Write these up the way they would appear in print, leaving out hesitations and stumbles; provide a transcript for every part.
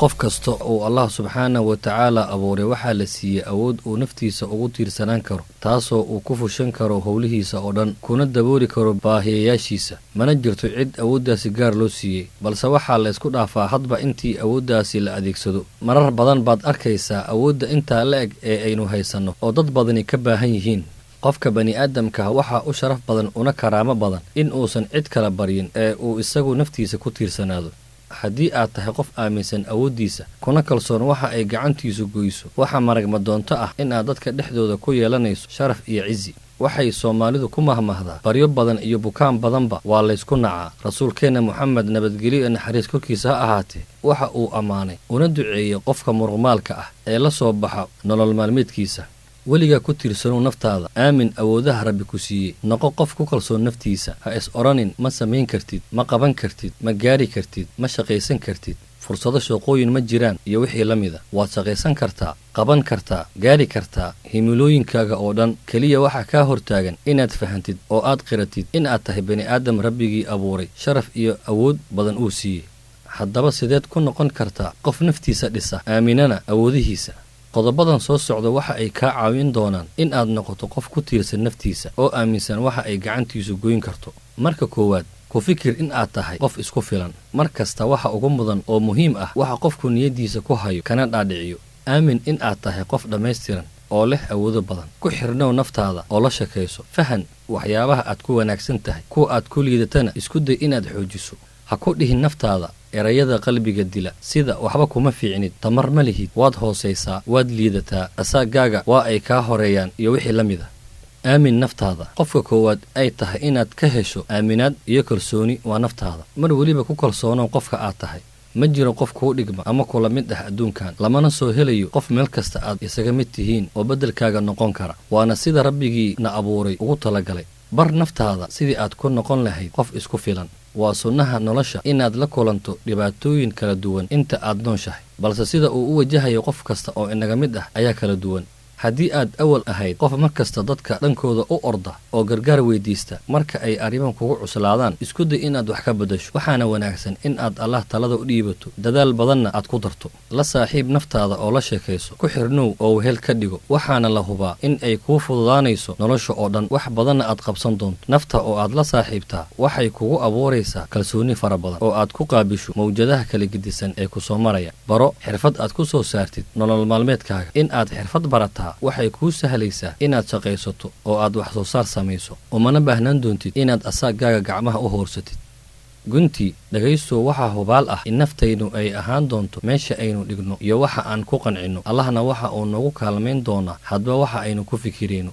Qof kasta uu Allah subxaanahu wa tacaala abuuray waxaa la siiyey awood uu naftiisa ugu tiirsanaan karo, taasoo uu ku fushan karo howlihiisa oo dhan, kuna dabooli karo baahiyayaashiisa. Mana jirto cid awooddaasi gaar loo siiyey, balse waxaa la ysku dhaafaa hadba intii awooddaasi la adeegsado. Marar badan baad arkaysaa awoodda intaa la eg ee aynu haysanno oo dad badani ka baahan yihiin. Qofka bani-aadamka waxaa u sharaf badan una karaamo badan in uusan cid kala baryin ee uu isagu naftiisa ku tiirsanaado. Haddii aad tahay qof aaminsan awooddiisa, kuna kalsoon waxa ay gacantiisu goyso, waxa maragma doonto ah in aad dadka dhexdooda ku yeelanayso sharaf iyo cisi. Waxay Soomaalidu ku mahmahdaa, "Baryo badan iyo bukaan badanba waa laysku nacaa." Rasuulkeenna Moxamed, nabadgelyo ee naxariis korkiisa ha ahaatee, waxa uu ammaanay una duceeyey qofka muruqmaalka ah ee la soo baxa nolol maalmeedkiisa. Weligaa ku tiirsanow naftaada, aamin awoodaha Rabbi ku siiyey, noqo qof ku kalsoon naftiisa. Ha is odhanin ma samayn kartid, ma qaban kartid, ma gaari kartid, ma shaqaysan kartid, fursado shaqooyin ma jiraan iyo wixii la mida. Waad shaqaysan kartaa, qaban kartaa, gaari kartaa himilooyinkaaga oo dhan. Keliya waxaa kaa hortaagan inaad fahantid oo aad qiratid in aad tahay bani aadam Rabbigii abuuray sharaf iyo awood badan uu siiyey. Haddaba sideed ku noqon kartaa qof naftiisa dhisa, aaminana awoodihiisa? Qodobadan soo socda waxa ay kaa caawin doonaan in aad noqoto qof ku tiirsan naftiisa oo aaminsan waxa ay gacantiisu goyn karto. Marka koowaad, ku fikir in aad tahay qof isku filan. Mar kasta waxa ugu mudan oo muhiim ah waxa qofku niyaddiisa ku hayo kana dhaadhiciyo. Aamin in aad tahay qof dhammaystiran oo leh awoodo badan. Ku xirnow naftaada oo la shakayso. Fahan waxyaabaha aad ku wanaagsan tahay, kuwa aad ku liidatana isku day inaad xoojiso. Ha ku dhihin naftaada erayada qalbiga dila sida "Waxba kuma fiicnid, tamar ma lihid, waad hoosaysaa, waad liidataa, asaagaaga waa ay kaa horeeyaan" iyo wixii la mid a. Aamin naftaada. Qofka koowaad ay tahay inaad ka hesho aaminaad iyo kalsooni waa naftaada. Mar weliba ku kalsoonow qofka aad tahay. Ma jiro qof kuu dhigma ama kula mid ah adduunkan, lamana soo helayo qof meel kasta aad isaga mid tihiin oo beddelkaaga noqon kara. Waana sida Rabbigii na abuuray ugu talagalay. Bar naftaada sidii aad ku noqon lahayd qof isku filan. Waa sunnaha nolosha inaad la kulanto dhibaatooyin kala duwan inta aad nooshahay, balse sida uu u wajahayo qof kasta oo inaga mid ah ayaa kala duwan. Haddii aad awal ahayd qof mar kasta dadka dhankooda u orda oo gargaar weydiista marka ay arrimuhu kugu cuslaadaan, isku day inaad wax ka beddasho. Waxaana wanaagsan in aad Allah talada u dhiibato, dadaal badanna aad ku darto. La saaxiib naftaada oo la sheekayso, ku xirnow oo wehel ka dhigo. Waxaana la hubaa in ay kuu fududaanayso nolosha oo dhan, wax badanna aad qabsan doonto. Nafta oo aad la saaxiibtaa waxay kugu abuuraysaa kalsooni fara badan oo aad ku qaabisho mawjadaha kala gedisan ee ku soo maraya. Baro xirfad aad ku soo saartid nolol maalmeedkaaga. In aad xirfad barataa waxay kuu sahlaysaa inaad shaqaysato oo aad wax soo saar samayso, umana baahnaan doontid inaad asaagaaga gacmaha u hoorsatid. Guntii, dhegaystow, waxaa hubaal ah in naftaynu ay ahaan doonto meesha aynu dhigno iyo waxa aan ku qancinno. Allahna waxa uu nagu kaalmayn doonaa hadba waxa aynu ku fikirayno.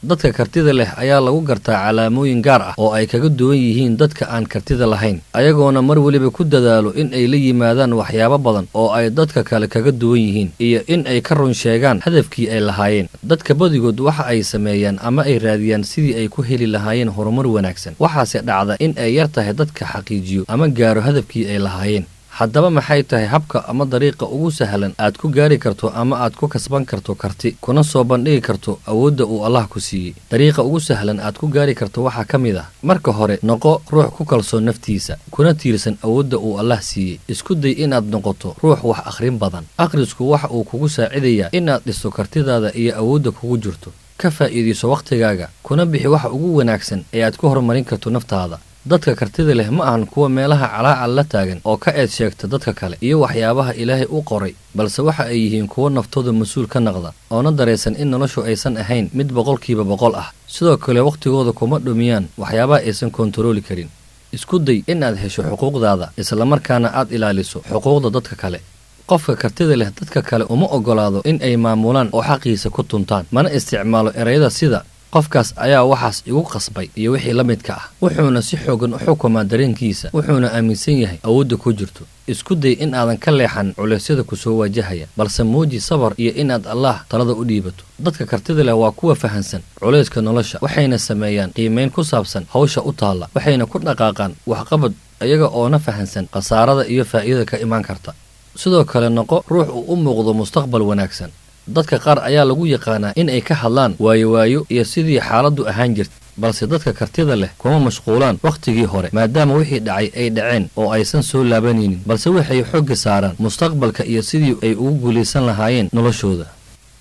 Dadka kartida leh ayaa lagu gartaa calaamooyin gaar ah oo ay kaga duwan yihiin dadka aan kartida lahayn, ayagoona mar weliba ku dadaalo in ay la yimaadaan waxyaabo badan oo ay dadka kale kaga duwan yihiin iyo in ay ka run sheegaan hadafkii ay lahaayeen. Dadka badigood waxa ay sameeyaan ama ay raadiyaan sidii ay ku heli lahaayeen horumar wanaagsan, waxaase dhacda in ay yar tahay dadka xaqiijiyo ama gaaro hadafkii ay lahaayeen. Haddaba maxay tahay habka ama dariiqa ugu sahlan aad ku gaari karto ama aad ku kasban karto karti, kuna soo bandhigi karto awoodda uu Allah ku siiyey? Dariiqa ugu sahlan aad ku gaari karto waxaa ka mid ah: marka hore, noqo ruux ku kalsoon naftiisa, kuna tiirsan awoodda uu Allah siiyey. Isku day inaad noqoto ruux wax akhrin badan. Akhrisku waxa uu kugu saacidayaa inaad dhisto kartidaada iyo awoodda kugu jirto. Ka faa'iidayso wakhtigaaga, kuna bixi waxa ugu wanaagsan ee aad ku horumarin karto naftaada. Dadka kartida leh ma ahan kuwa meelaha calaacal la taagan oo ka eed sheegta dadka kale iyo waxyaabaha Ilaahay u qoray, balse waxa ay yihiin kuwo naftooda mas-uul ka naqda, oona daraysan in noloshu aysan ahayn mid 100% ah. Sidoo kale wakhtigooda kuma dhumiyaan waxyaabaha aysan kontarooli karin. Isku day inaad hesho xuquuqdaada, islamarkaana aad ilaaliso xuquuqda dadka kale. Qofka kartida leh dadka kale uma ogolaado in ay maamulaan oo xaqiisa ku tuntaan, mana isticmaalo erayada sida "Qofkaas ayaa waxaas igu qasbay" iyo wixii la midka ah. Wuxuuna si xoogan u xukumaa dareenkiisa, wuxuuna aaminsan yahay awoodda ku jirto. Isku day in aadan ka leexan culeysyada ku soo waajahaya, balse muuji sabar iyo inaad Allah talada u dhiibato. Dadka kartida leh waa kuwa fahansan culayska nolosha, waxayna sameeyaan qiimayn ku saabsan hawsha u taalla, waxayna ku dhaqaaqaan waxqabad iyaga oona fahansan khasaarada iyo faa'iidada ka imaan karta. Sidoo kale, noqo ruux uu u muuqdo mustaqbal wanaagsan. Dadka qaar ayaa lagu yaqaanaa in ay ka hadlaan waayo waayo iyo sidii xaaladdu ahaan jirta, Balse dadka kartida leh kuma mashquulaan wakhtigii hore, maadaama wixii dhacay ay dhaceen oo aysan soo laabanaynin, balse waxay xoogga saaraan mustaqbalka iyo sidii ay ugu guulaysan lahaayeen noloshooda.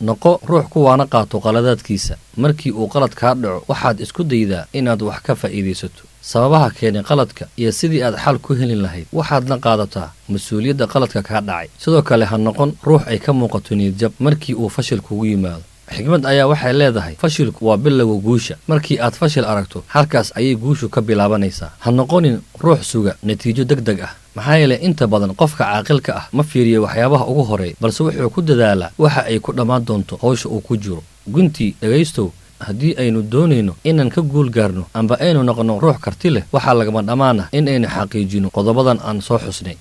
Noqo ruux kuwaana qaato qaladaadkiisa. Markii uu qalad kaa dhaco, waxaad isku daydaa inaad wax ka faa'iidaysato sababaha keenay qaladka iyo sidii aad xal ku heli lahayd, waxaadna qaadataa mas-uuliyadda qaladka kaa dhacay. Sidoo kale ha noqon ruux ay ka muuqato niyadjab markii uu fashil kugu yimaado. Xikmad ayaa waxay leedahay, fashilku waa bilowga guusha. Markii aad fashil aragto, halkaas ayay guushu ka bilaabanaysaa. Ha noqonin ruux suga natiijo deg deg ah, maxaa yeelay inta badan qofka caaqilka ah ma fiiriyo waxyaabaha ugu horeeya, balse wuxuu ku dadaalaa waxa ay ku dhammaan doonto howsha uu ku jiro. Guntii dhegaystow, haddii aynu doonayno inaan ka guul gaarno amba aynu noqonno ruux karti leh, waxaa lagama dhammaan ah in aynu xaqiijino qodobadan aan soo xusnay.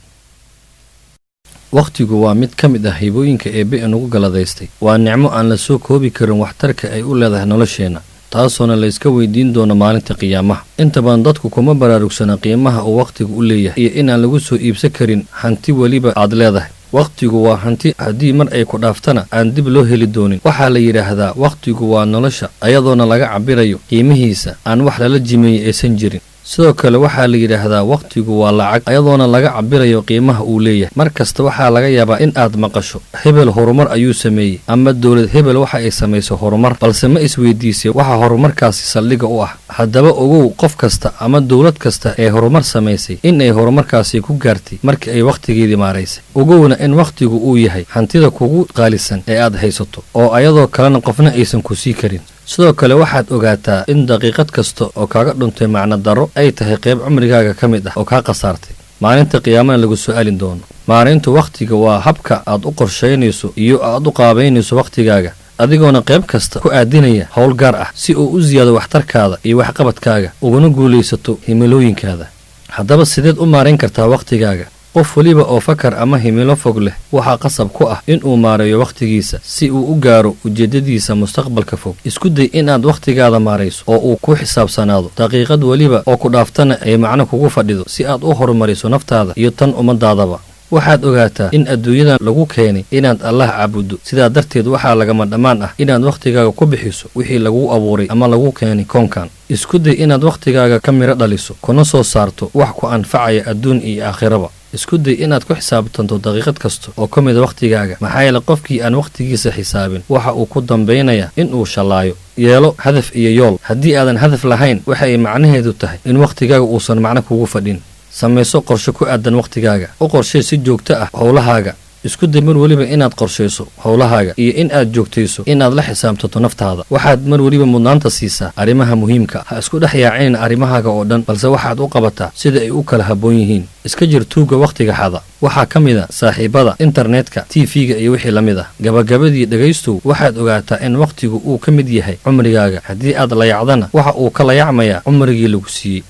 Wakhtigu waa mid ka mid ah hibooyinka eebbe inagu galladaystay. Waa nicmo aan la soo koobi karin waxtarka ay u leedahay nolosheenna, taasoona layska weydiin doono maalinta qiyaamaha. Inta badan dadku kuma baraarugsana qiimaha uu wakhtigu u leeyahay iyo inaan lagu soo iibsan karin hanti weliba aad leedahay. Wakhtigu waa hanti haddii mar ay ku dhaaftana aan dib loo heli doonin. Waxaa la yidhaahdaa wakhtigu waa nolosha, ayadoona laga cabirayo qiimihiisa aan wax lala jimeeyey aysan jirin. Sidoo kale waxaa la yidhaahdaa wakhtigu waa lacag, ayadoona laga cabirayo qiimaha uu leeyahay. Mar kasta waxaa laga yaabaa in aad maqasho hebel horumar ayuu sameeyey ama dowlad hebel waxa ay samayso horumar, balse ma isweydiisay waxa horumarkaasi saldhigga u ah? Haddaba ogow, qof kasta ama dowlad kasta ee horumar samaysay in ay horumarkaasi ku gaartay markii ay wakhtigeedii maaraysay. Ogowna in wakhtigu uu yahay hantida kugu qaalisan ee aad haysato, oo ayadoo kalena qofna aysan ku sii karin. Sidoo kale waxaad ogaataa in daqiiqad kasta oo kaaga dhuntay macno darro ay tahay qayb cumrigaaga ka mid ah oo kaa khasaartay, maalinta qiyaamana lagu su'aalin doono. Maarayntu wakhtiga waa habka aad u qorshaynayso iyo aad u qaabaynayso wakhtigaaga, adigoona qayb kasta ku aadinaya howl gaar ah si uu u siyaado waxtarkaada iyo waxqabadkaaga, uguna guulaysato himilooyinkaada. Haddaba sideed u maarayn kartaa wakhtigaaga? Qof weliba oo fakar ama himilo fog leh waxaa qasab ku ah inuu maareeyo wakhtigiisa si uu u gaaro ujeeddadiisa mustaqbalka fog. Isku day inaad wakhtigaada maarayso oo uu ku xisaabsanaado, daqiiqad weliba oo ku dhaaftana ay macno kugu fadhido, si aad u horumariso naftaada iyo tan ummadaadaba. Waxaad ogaataa in adduunyadan lagu keenay inaad Allah caabuddo. Sidaa darteed waxaa lagama dhammaan ah inaad wakhtigaaga ku bixiso wixii laguu abuuray ama lagu keenay koonkan. Isku day inaad wakhtigaaga ka midho dhaliso, kuna soo saarto wax ku anfacaya adduun iyo aakhiraba. Isku day inaad ku xisaabtanto daqiiqad kasta oo ka mida wakhtigaaga, maxaa yeele qofkii aan wakhtigiisa xisaabin waxa uu ku dambaynayaa inuu shallaayo. Yeelo hadaf iyo yool. Haddii aadan hadaf lahayn, waxa ay macnaheedu tahay in wakhtigaaga uusan macno kugu fadhin. Samayso qorshe ku aadan wakhtigaaga. U qorshee si joogto ah howlahaaga. Isku day mar weliba inaad qorshayso howlahaaga iyo in aad joogtayso inaad la xisaabtanto naftaada. Waxaad mar weliba mudnaanta siisaa arrimaha muhiimka. Ha isku dhex yaacinin arrimahaaga oo dhan, balse waxaad u qabataa sida ay u kala habboon yihiin. Iska jir tuugga wakhtiga xada. Waxaa ka mid a saaxiibada, internetka, TV-ga iyo wixii la mid ah. Gabagabadii dhegaystow, waxaad ogaataa in wakhtigu uu ka mid yahay cumrigaaga. Haddii aad layacdana, waxa uu ka layacmayaa cumrigii lagu siiyey.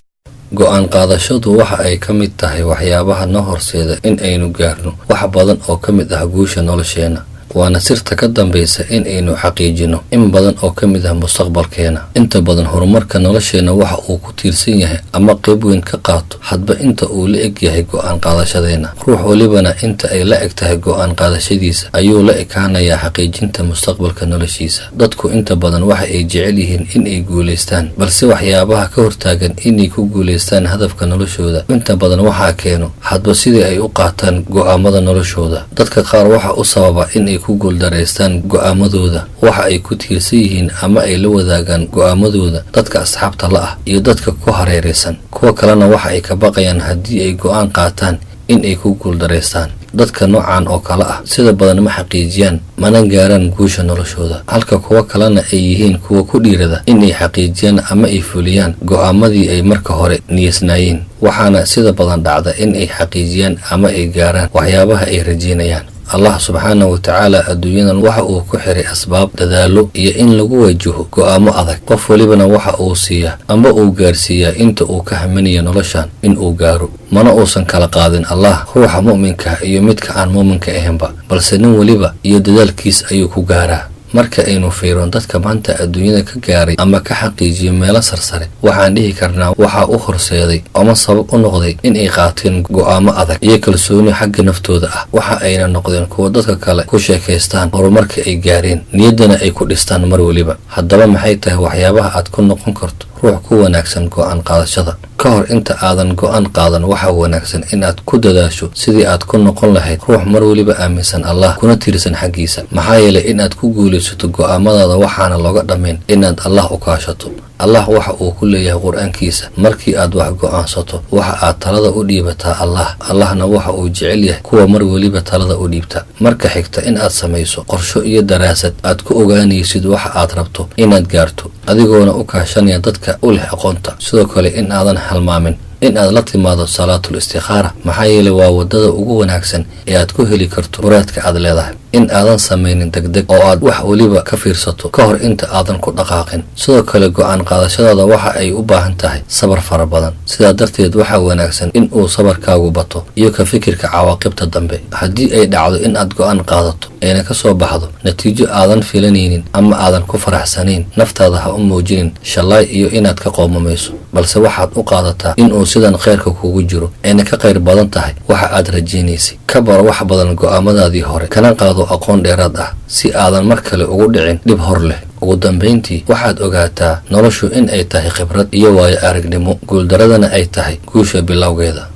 Go'aan qaadashadu waxa ay ka mid tahay waxyaabaha noo horseeda in aynu gaarno wax badan oo ka mid ah guusha nolosheenna, waana sirta ka dambaysa in aynu xaqiijino in badan oo ka mid ah mustaqbalkeena. Inta badan horumarka nolosheenna waxa uu ku tiirsan yahay ama qayb weyn ka qaato hadba inta uu la eg yahay go'aan qaadashadeenna. Ruux welibana inta ay la eg tahay go'aan qaadashadiisa ayuu la ekaanayaa xaqiijinta mustaqbalka noloshiisa. Dadku inta badan waxa ay jecel yihiin in ay guulaystaan, balse waxyaabaha ka hortaagan inay ku guulaystaan hadafka noloshooda inta badan waxaa keeno hadba sidii ay u qaataan go'aamada noloshooda. Dadka qaar waxa u sababa in ay ku guuldaraystaan go'aamadooda waxa ay ku tiirsan yihiin ama ay la wadaagaan go'aamadooda dadka asxaabta la ah iyo dadka ku hareeraysan. Kuwa kalena waxa ay ka baqayaan haddii ay go'aan qaataan in ay ku guuldaraystaan. Dadka noocan oo kale ah sida badan ma xaqiijiyaan mana gaaraan guusha noloshooda, halka kuwo kalena ay yihiin kuwa ku dhiirada inay xaqiijiyaan ama ay fuliyaan go'aamadii ay marka hore niyeysnaayeen, waxaana sida badan dhacda in ay xaqiijiyaan ama ay gaaraan waxyaabaha ay rajeynayaan. Allah subxaanahu wa tacaala adduunyadan waxa uu ku xiray asbaab, dadaalo iyo in lagu wajaho go'aamo adag. Qof welibana waxa uu siiyaa amba uu gaarsiiyaa inta uu ka haminayo noloshan in uu gaaro. Mana uusan kala qaadin Allah ruuxa mu'minka iyo midka aan muuminka ahaynba, balse nin weliba iyo dadaalkiis ayuu ku gaaraa. Marka aynu fiiron dadka maanta adduunyada ka gaaray ama ka xaqiijiyay meelo sarsare, waxaan dhihi karnaa waxaa u horseeday ama sabab u noqday in ay qaateen go'aamo adag iyo kalsooni xagga naftooda ah. Waxa ayna noqdeen kuwa dadka kale ku sheekaystaan horumarka ay gaareen, niyaddana ay ku dhistaan mar weliba. Haddaba, maxay tahay waxyaabaha aad ku noqon karto ruux ku wanaagsan go'aan qaadashada? Ka hor inta aadan go'aan qaadan, waxaa wanaagsan inaad ku dadaasho sidii aad ku noqon lahayd ruux mar weliba aaminsan Allah kuna tiirsan xaggiisa. Maxaa yeelay, inaad ku guulaysato go'aamadaada waxaana looga dhammayn inaad Allah u kaashato. Allah waxa uu ku leeyahay Qur-aankiisa: "Markii aad wax go'aansato, waxa aad talada u dhiibataa Allah. Allahna waxa uu jecel yahay kuwa mar weliba talada u dhiibta." Marka xigta, in aad samayso qorsho iyo daraasad aad ku ogaanaysid waxa aad rabto inaad gaarto, adigoona u kaashanaya dadka u leh aqoonta. Sidoo kale, in aadan halmaamin in aad la timaado salaatul istikhaara, maxaa yeelay waa waddada ugu wanaagsan ee aad ku heli karto muraadka aad leedahay. In aadan samaynin degdeg oo aad wax weliba ka fiirsato ka hor inta aadan ku dhaqaaqin. Sidoo kale, go'aan qaadashadaada waxa ay u baahan tahay sabar fara badan. Sidaa darteed, waxaa wanaagsan in uu sabarkaagu bato iyo ka fikirka cawaaqibta dambe. Haddii ay dhacdo in aad go'aan qaadato ayna ka soo baxdo natiijo aadan filanaynin ama aadan ku faraxsanayn, naftaada ha u muujinin shallaay iyo inaad ka qoomamayso, balse waxaad u qaadataa inuu sidan khayrka kugu jiro, ayna ka khayr badan tahay waxa aad rajaynaysay. Ka baro wax badan go'aamadaadii hore, kana qaado aqoon dheeraad ah si aadan mar kale ugu dhicin dhib hor leh. Ugu dambayntii, waxaad ogaataa noloshu in ay tahay khibrad iyo waayo aragnimo, guuldaradana ay tahay guusha bilowgeeda.